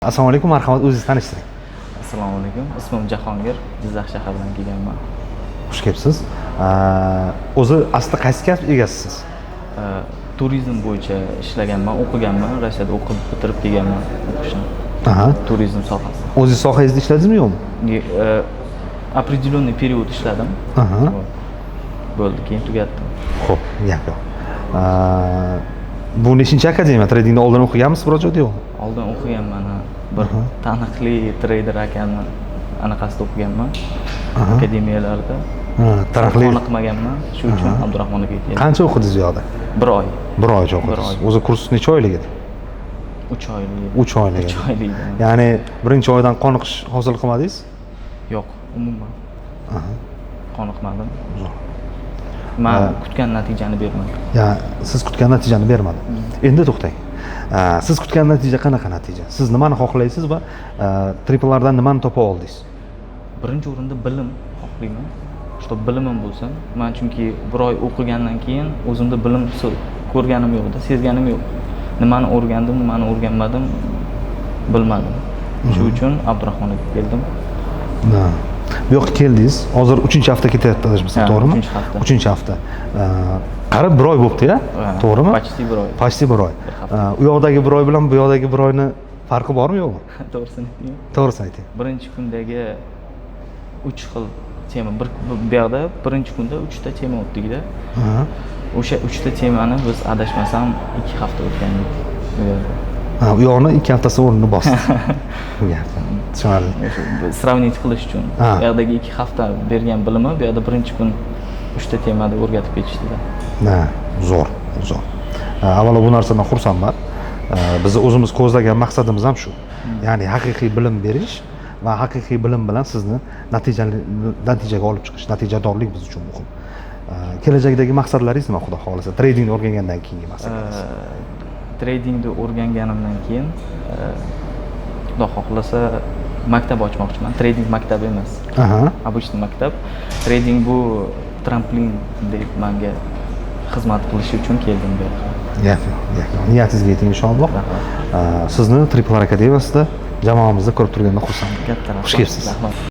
Assalomu alaykum, marhamat, o'zingizni tanishtiring. Assalomu alaykum. Ismim Jahongir, Jizzax shaharidan kelganman. Xush kelibsiz. O'zi aslida qaysi kasb egasisiz? Turizm bo'yicha ishlaganman, o'qiganman, Rossiyada o'qib bitirib kelganman o'qishni. Turizm sohasi. O'zingiz sohangizda ishladingizmi, yo'qmi? Определенный период ishladim. Вот. Bo'ldi, keyin tugatdim. Xo'p, gap yo'q. Bu nechinchi akademiya? Tradingda oldin o'qiganmisiz biror joyda, yo'qmi? Oldin o'qiganman, ha. Bir taniqli treyder akani anaqasida o'qiganman. Akademiyalarda. Ha, taniqli. Qoniqmaganman, shu uchun Abdurahmon akaga keldim. Qancha o'qidingiz u yoqda? Bir oy. Bir oycha o'qidingiz. Bir oy. O'zi kurs necha oylik edi? 3 oylik. 3 oylik. 3 oylik edi. Ya'ni birinchi oydan qoniqish hosil qilmadingiz? Yo'q, umuman. Qoniqmadim. Zo'r. Man kutgan natijani bermadi. Ya, siz kutgan natijani bermadi. Endi to'xtang. Siz kutgan natija qanaqa natija? Siz nimani xohlaysiz va Triple R'dan nimani topa oldingiz? Birinchi o'rinda bilim xohlayman, чтобы bilimim bo'lsin man, chunki bir oy o'qigandan keyin o'zimda bilim ko'rganim yo'qda, sezganim yo'q. Nimani o'rgandim, nimani o'rganmadim, bilmadim. Shu uchun Abdurahmon aka keldim. Ha. Bu yoqqa keldingiz. Hozir uchinchi hafta ketyapti, adashmasam, Ha, to'g'rimi? Uchinchi hafta. Uchinchi hafta. Qarib bir oy bo'libdi-ya? Ha, To'g'rimi? Почти bir oy. Почти bir oy. Bir hafta. U yoqdagi bir oy bilan bu yoqdagi bir oyni farqi bormi, yo'qmi? To'g'risini aytaymi? To'g'risini ayting. Birinchi kundagi uch xil tema, bir bu yoqda birinchi kunda uchta tema o'tdikda. O'sha uchta temani biz, adashmasam, 2 hafta o'tgandik bu yerda. Ha, u yoqni 2 haftasi o'rnini bosdi. Bu gap. Tushunarli. O'sha сравнить qilish uchun. Bu yoqdagi 2 hafta bergan bilimi bu yoqda birinchi kun uchta temada o'rgatib ketishdida. Ha, zo'r, zo'r. Avvalo bu narsadan xursandman. Bizni o'zimiz ko'zlagan maqsadimiz ham shu. Ya'ni haqiqiy bilim berish va haqiqiy bilim bilan sizni natijali natijaga olib chiqish, natijadorlik biz uchun muhim. Kelajakdagi maqsadlaringiz nima, xudo xohlasa, tradingni o'rgangandan keyingi maqsadlaringiz? Tradingni o'rganganimdan keyin, xudo xohlasa, maktab ochmoqchiman. Trading maktabi emas, обычный maktab. Trading bu tramplin deb manga xizmat qilishi uchun keldim bu yoqqa. Gap yo'q, gap yo'q. Niyatingizga yeting, inshaalloh. Rahmat. Sizni Triple R akademiyasida jamoamizda ko'rib turgandan xursandman. Katta rahmat. Xush kelibsiz. Rahmat.